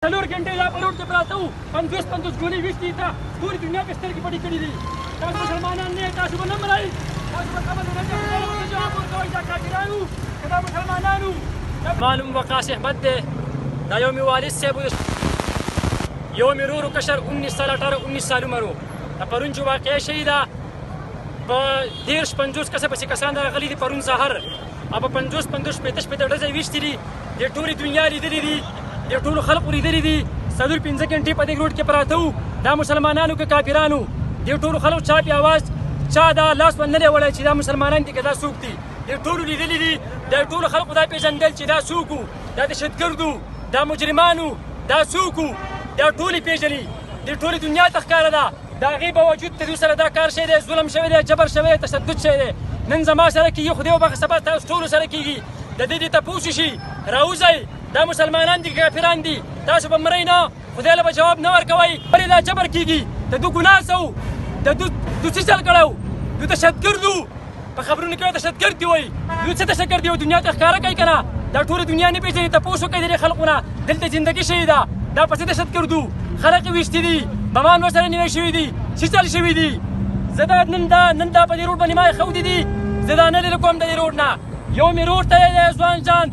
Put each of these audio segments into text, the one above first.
څلور ګنټې دا په روډ کې پراته وو، 50 50 ګولۍ ویشتي تا ټولې دنیا پې سترګې پټې کړې دي. تاسو مسلمانان نه، تاسو به نه مرئ، تاسو به قبر ورځ خدای له ورته جواب ورکوئ. دا کافران وو که دا مسلمانان وو؟ زما نوم وقاص احمد دی. دا یو مې والد صاحب، یو مې ورور کشر، 19 سال، 18 19 سال عمر و. د پرون چې واقعه شوې ده، په 30 50 کسه پسې کسان راغلي دي پرون سهار، او په 50 50 60 60 ډزې ویشتي دي. د ټولې دنیا لیدلي دي، د ټولو خلکو لیدلي دي. څلور پنځه ګنټې په دې روډ کې پراته وو. دا مسلمانانو که کافرانو؟ د ټولو خلکو چا پې اواز، چا دا لاس ونه دی وړی چې دا مسلمانان دي که دا څوک دي. د ټولو لیدلي دي، د ټولو خلکو دا پېژندل چې دا څوک وو، دا دهشتګرد وو، دا مجرمان وو، دا څوک وو، دا ټولې پېژني. د ټولې دنیا ته ښکاره ده. د هغې باوجود د دوی سره دا کار شوی دی، ظلم شوی دی، جبر شوی دی، تشدد شوی دی. نن زما سره کېږي، خدای وبخښه، سبا تاسو ټولو سره کېږي. د دې دې تپوس وشي، راوځئ، دا مسلمانان دي کافران دي؟ تاسو به مرئ نه، خدای له به جواب نه ورکوئ. ولې دا جبر کېږي؟ د دوی ګناه څه وو؟ د دوی څه چل کړی وو؟ دوی دهشتګرد وو، په خبرونو کې دهشتګرد دي وایي. دوی څه دهشتګرد دي؟ دنیا ته ښکاره کوي که نه؟ دا ټوله دنیا نه پېژني. تپوس وکړئ د دې خلکو نه، دلته زندګي شوې ده، دا په څه دهشتګرد وو؟ خلک یې ویشتي دي، بمان ورسره نیول شوي دي، څه چل شوي دي؟ زه دا نن دا په دې روډ باندې ما یې دي، زه دا نه لرې کوم د دې روډ نه. یو مې رور تللی دی، ځوان جان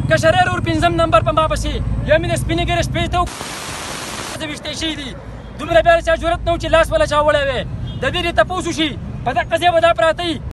کشری رور، پنځم نمبر په ما پسې، یو مې د سپینې ږیرې 60 ویشتی شوي دي. دومره بیا چا جرأت نه و چې لاس وله چا وړی وی. د دې دې تپوس وشي، په دقه ځای به دا پراته.